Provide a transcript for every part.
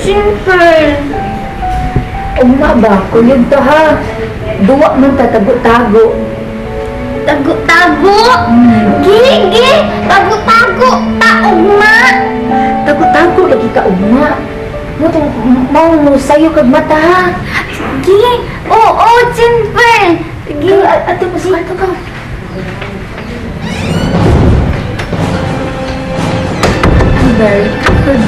Simple. Ugma ba? Kuyog ta ha. Duwa man ta tago-tago. Tago-tago? Gigi! Tago-tago! Taugma! Tago-tago lagi ka ugma. Mutong mao mo sayo kag mata ha. Gi! Oo, simple! Gi, ato mo sa kwarto ka. I'm very good.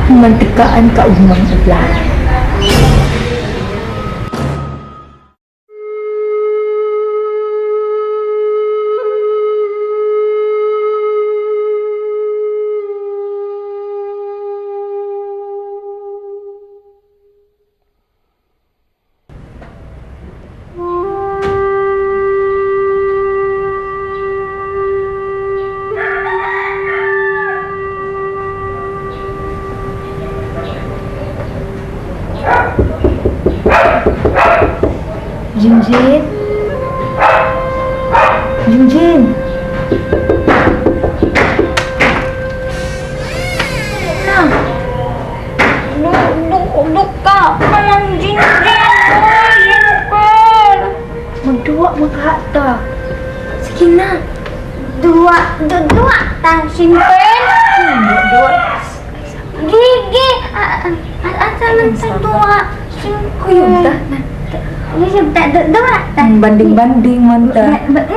Mantikaan ka ugmang ubla. Jinjin? Jinjin? Na! Duk ka! Kamang Jinjin! Ay, Jinjin! Magduwa magkata. Sige na. Duwa, duwa ta, simple? Duwa. Gigi! Asa man sa duwa? Simple. Kuyog ta. Kuyog ta, duwa ta. Banding-banding man ta.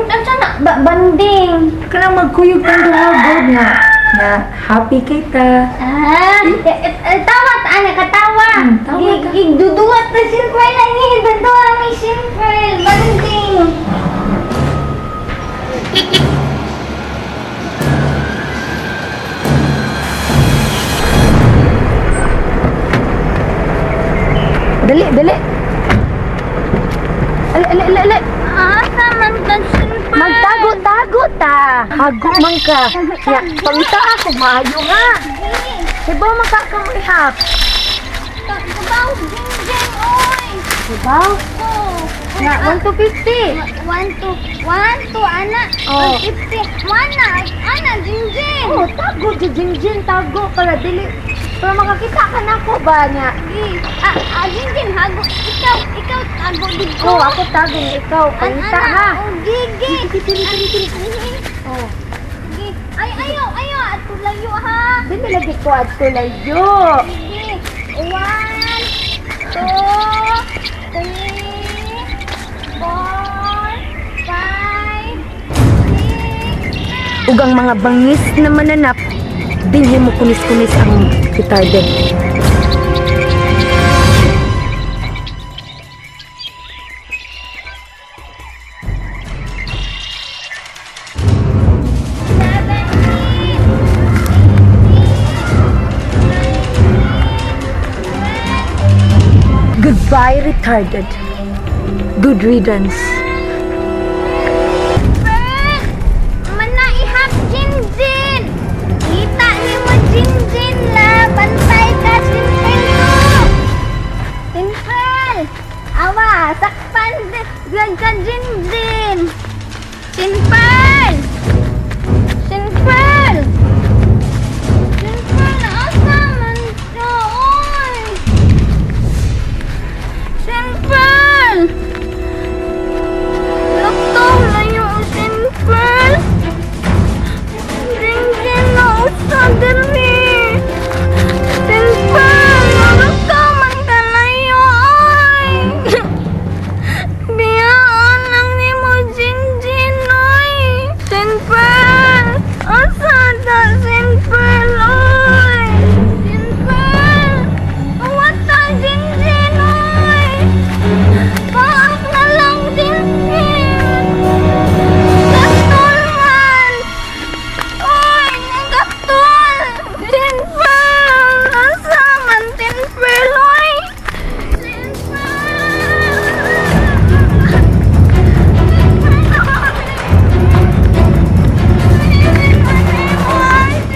Asa na? Banding. Kanang magkuyog tang duha god nga. Na happy kay ta. Ah, tawa ta, ana katawa. Tawa ta. Gigi, duduwa ta, simple lang eh. Duduwa may simple. Banding. Dali, dali. Ali, ali, ali, ali. Asa man ta, simple. Magtago-tago ta. Hago man ka. Ya, pangita ako maayo nga. Hibaw man ka kang ihap. Kabaw, Jinjin, oy. Hibaw? Oh. Na, 1 to 50. 1, 2, 1, 2, ana. Oh. 150. 1 na, ana, Jinjin. Oh, tago, Jinjin, tago para dili. Para makakita ka na ako ba niya? Jinjin, hago. Ikaw, tago dito. Oh, ako tago, ikaw. Pangita ha. Oh, gigi. Oh. Gigi. Ay, ayaw, ayaw. Ato layo ha. Dili lagi ko adto layo. Gigi. 1, 2, 3, 4, 5, 6. Ug ang mga bangis na mananap, dinhi mo kunis-kunis ang retarded. Goodbye, retarded. Good riddance. Manaihap, Jinjin! Kita ni mo, Jinjin, la! Bantay ka, Jinjin, no! Jinjin! Awa, sakpan ka, Jinjin! Jinjin! Jinjin! Jinjin, asa man ka, oy? Jinjin! Luktaw na yung simple. Jinjin na usa diri. Simple, luktaw man kalayo oy. Biyaan lang ni mo Jinjin oy. Simple, asa ta simple oy. Simple, wata Jinjin oy. Paak na lang Jinjin. Gatol man! Oy, nagatol! Tinpel! Asa man tinpel, oy? Tinpel!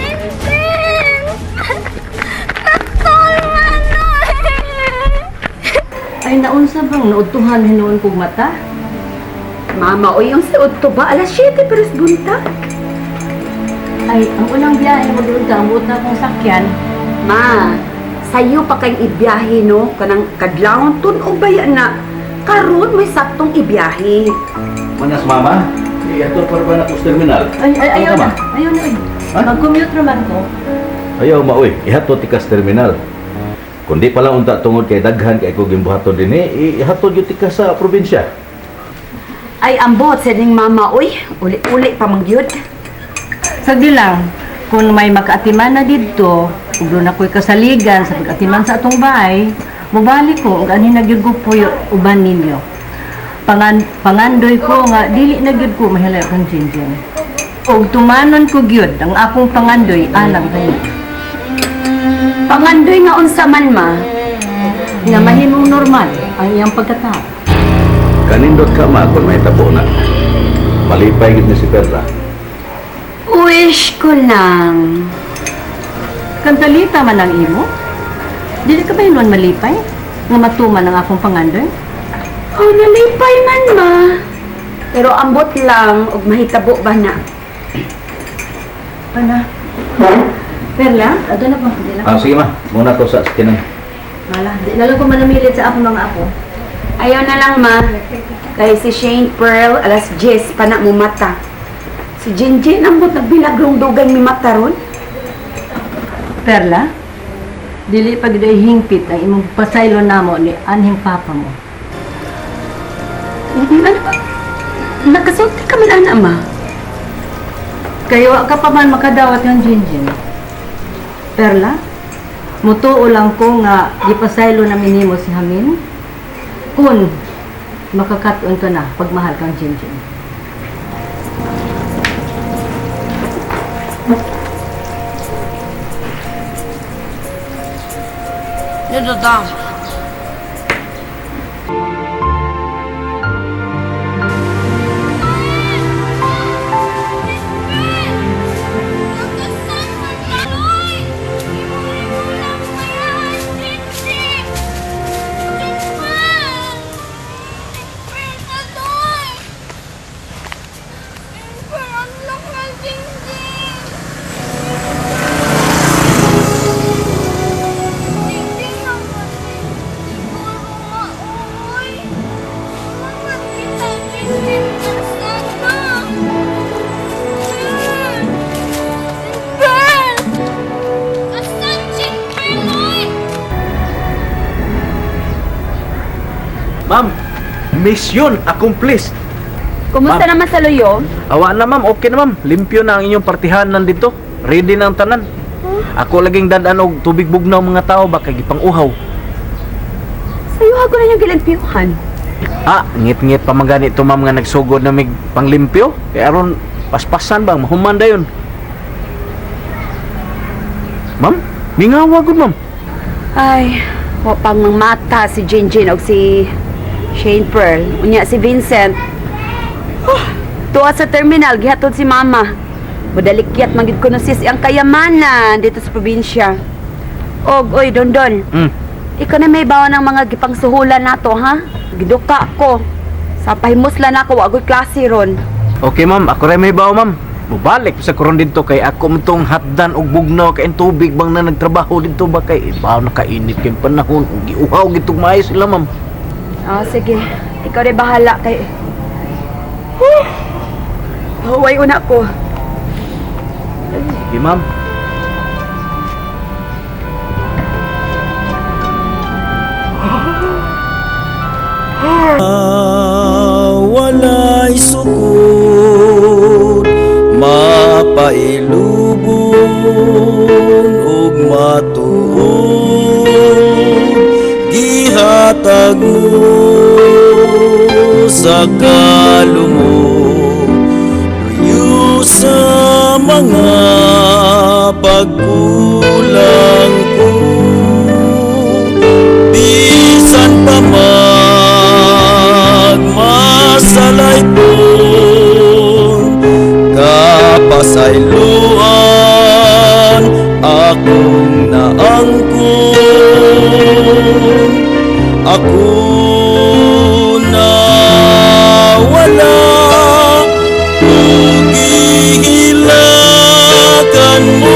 Tinpel! Gatol man, oy! Ay, naunsa bang naudtuhan hinuon kog mata? Mama, oy, yung sa udto ba? Alas 7 pero buntag. Ay, ang unang biyahe mag-uod ka, ang buot na akong sakyan. Ma, sayo pa kay ibiyahe no, kanang kadlawon tun-og baya na. Karon may saktong ibiyahe. Manas mama, ihatod pa ba na ko sa terminal? Ay, ay, ayaw Ano ka, na. ma? Ayaw na, ay. Ha? Mag-commute naman ko. Ayaw ma oy, ihatod ti ka sa terminal. Kundi pala unta tungod kay daghan kay ko gimbuhaton dinhi, ihatod gyud ti ka sa probinsya. Ay, ambot sa ning mama, uy. Uli-uli pa man gyud. Sagdi lang, kung may makaatiman na didto, ug doon ako'y kasaligan sa pag-atiman sa atong bahay, mubalik ko, ug anhin na gyud ko puyo uban ninyo. Pangandoy ko nga dili na gyud ko mahilayo kang Jinjin. Og tumanon ko gyud ang akong pangandoy alang kaniyo. Pangandoy nga unsa man ma. Nga mahimong normal ang iyang pagkatao. Kanindot ka ma kung may tabo na. Malipay gyud ni si Perla. Wish ko lang. Kantalita man ang imo. Dili ka ba hinuon malipay nga matuman ang akong pangandoy? Oh, nalipay man ma. Pero ambot lang og mahitabo ba na. Ana. Perla, ato na po. Di na. Ah, sige ma, muna ko sa sakyanan. Mala, di na lang ko manamilit sa akong mga apo. Ayaw na lang ma. Kay si Shane Pearl alas 10 pa na mumata. Si Jinjin ambot nagbilagrong dugang mi mata ron. Perla, dili pag hingpit ang imong pasaylo namo ni anhing papa mo. Ano ba? Nakasulti ka man ana ma. Kayo wa ka pa man makadawat ng Jinjin. Perla, mutuo lang ko nga gipasaylo na minimo si Hamin. Kun makakaton ka na pagmahal kang Jinjin. Ma'am, mission accomplished. Kumusta Ma'am. naman sa luyo? Awa na ma'am, okay na ma'am. Limpyo na ang inyong partihan nandito. Ready na ang tanan. Ako laging dadaan og tubig bugnaw mga tao baka gipang-uhaw. Sayo ako na yung gilampiyuhan. Ah, ngit-ngit pa man gani to ma'am nga nagsugod na mig panglimpyo. Kay aron paspasan bang mahuman dayon. Ma'am, mingawa gud ma'am. Ay, wa pang mata si Jinjin og si Shane Pearl. Unya si Vincent. Oh, tuwa sa terminal gihatod si Mama. Mudalikyat man gid kuno sis ang kayamanan dito sa probinsya. Og oy Dondon. Ikaw na may bawa ng mga gipangsuhulan nato ha? Giduka ko. Sa pahimuslan ako wa agoy klase ron. Okay ma'am, ako rin may bawo ma'am. Mubalik sa koron dito kay ako mo tong hatdan og bugnaw kay ang tubig bang na nagtrabaho dito ba kay ibaw na kainit kay panahon ug giuhaw gitong maayo sila ma'am. Ah, sige. Ikaw rin bahala kay. Huh! Huway una ko. Sige ma'am. Walay sukod mapailubon ug matuod gihatag mo sa kalumok luyo sa mga pagkulang ko bisan pa magmasalay po kapasayloan akong naangkon ako na wala ug gihilak. mo.